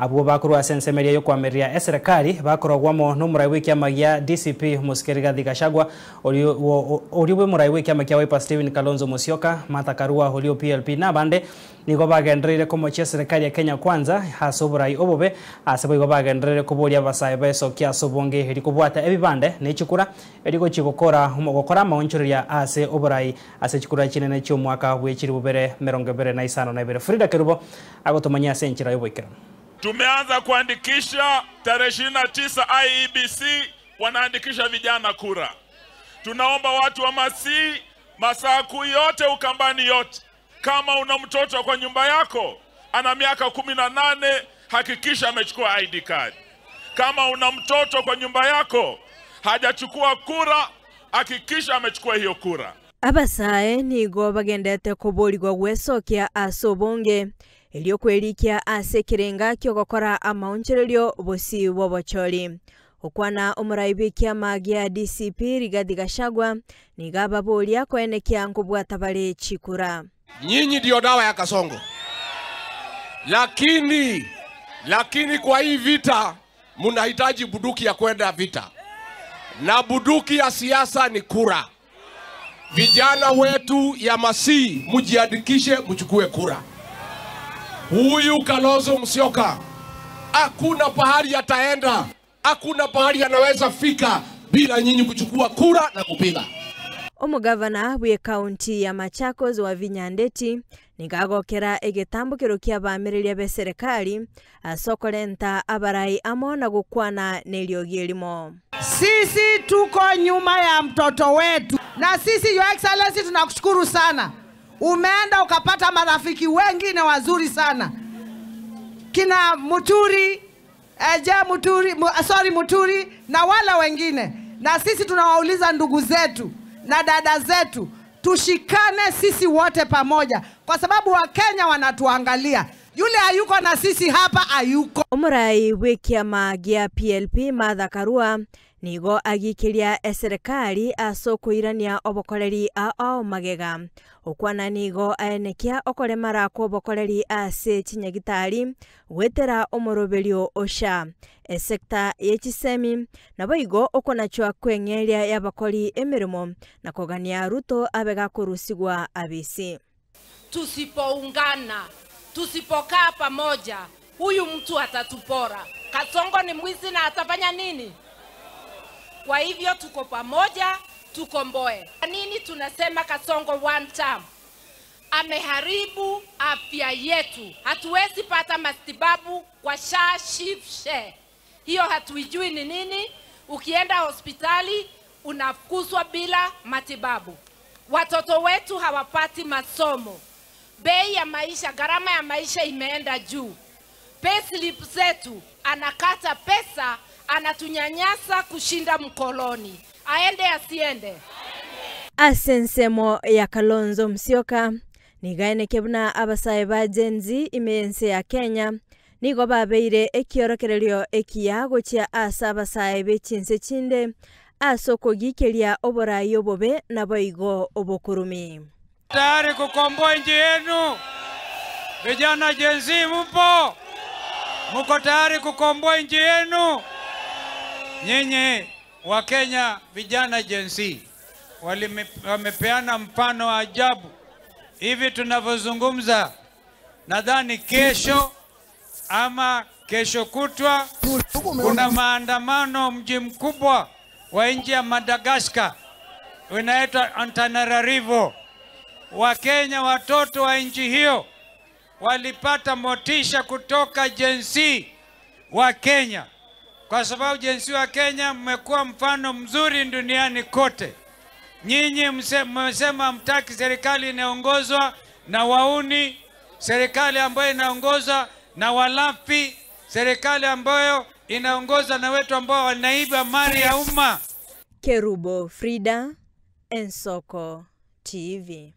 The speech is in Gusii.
Abwo bakorwa ase ensemo eria y'okoamereria eserekari bakorogwa amo nomorai bw'ekiama gia DCP Omosike Rigathi Gachagua, oria bw'omorai bw'ekiama kia Wiper Stephen Kalonzo Musyoka, Martha Karua oria o PLP na abande nigo bagendereire komochia eserekari ya Kenya Kwanza ase oborai obobe ase boigo bagendereire koboria abasae baesokia ase obonge erio kobwata ebibande ne chikura erio gochia gokora gokora amaonchoreria ase oborai ase chikura chinene chi'omwaka bwe chilifu bibere 25. Frida Kerubo agotomanyia ase enchera y'oboikeranu. Tumeanza kuandikisha tarehe 29 IEBC wanaandikisha vijana kura. Tunaomba watu wa Masii, Masaku yote, Ukambani yote, kama una mtoto kwa nyumba yako ana miaka 18, hakikisha amechukua ID card. Kama una mtoto kwa nyumba yako hajachukua kura, hakikisha amechukua hiyo kura. Abasae nigo bagendete koborigwa gwesokia ase obonge, erio kwerikia ase ekerenga ki'ogokora amaonchorerio bosio bw'obochori. Gokwana omorai bw'ekiama gia DCP Rigathi Gachagua nigo ababoria koenekia nkobwata bare chikura. Nyinyi ndio dawa ya Kasongo, lakini lakini kwa hii vita mnahitaji buduki ya kwenda vita, na buduki ya siasa ni kura. Vijana wetu ya Masii, mjiandikishe, mchukue kura. Huyu Kalonzo Musyoka hakuna pahali ataenda, hakuna pahali anaweza fika bila nyinyi kuchukua kura na kupiga. Omogavana bw'ekaunti ya Machakos Wavinya Ndeti nigo agokera egetambokero ki'abaamereria b'eserekari ase okorenta abarai amo na gokwana neriogi erimo. Sisi tuko nyuma ya mtoto wetu, na sisi Your Excellency tunakushukuru sana. Umeenda ukapata marafiki wengi na wazuri sana, kina Muturi, je Muturi, sorry Muturi na wale wengine. Na sisi tunawauliza ndugu zetu na dada zetu, tushikane sisi wote pamoja, kwa sababu Wakenya wanatuangalia. Yule hayuko na sisi hapa hayuko. Omorai bw'ekiama gia PLP Martha Karua nigo agikiria eserekari ase okoirania obokoreri ao magega. Okwana nigo aenekia okoremara kwa obokoreri ase chinyagitari gwetera omoroberio osha esekta y'echisemi naboigo okonachwa kweng'eria y'abakori emeremo na kogania Ruto abe gakorusigwa abisi. Tusipoungana, tusipokaa pamoja, huyu mtu atatupora. Kasongo ni mwizi na atafanya nini? Kwa hivyo tuko pamoja, tukomboe. Kwa nini tunasema Kasongo one term? Ameharibu afya yetu. Hatuwezi pata matibabu kwa SHA, SHIF, SHE. Hiyo hatuijui ni nini. Ukienda hospitali unafukuzwa bila matibabu. Watoto wetu hawapati masomo. Bei ya maisha, gharama ya maisha imeenda juu. Payslip zetu anakata pesa, anatunyanyasa kushinda mkoloni. Aende asiende? Ase ensemo ya Kalonzo Musyoka nigaeneke buna abasae ba Gen Z ime y'ense ya Kenya nigo babeire ekiorokererio ekiya gochia ase abasae b'echinse chinde ase okogikeria oborai obobe naboigo obokurumi. Tayari kukomboa nchi yenu. Vijana Gen Z mpo? Muko tayari kukomboa nchi yenu? Nyinyi wa Kenya vijana Gen Z wamepeana mfano wa ajabu. Hivi tunavyozungumza, nadhani kesho ama kesho kutwa kuna maandamano mji mkubwa wa nchi ya Madagascar unaitwa Antananarivo. Wakenya watoto wa nchi hiyo walipata motisha kutoka Gen Z wa Kenya, kwa sababu Gen Z wa Kenya mmekuwa mfano mzuri duniani kote. Nyinyi mmesema hamtaki serikali inaongozwa na wauni, serikali ambayo inaongozwa na walafi, serikali ambayo inaongozwa na wetu ambao wanaiba mali ya umma. Kerubo Frida, Ensoko TV.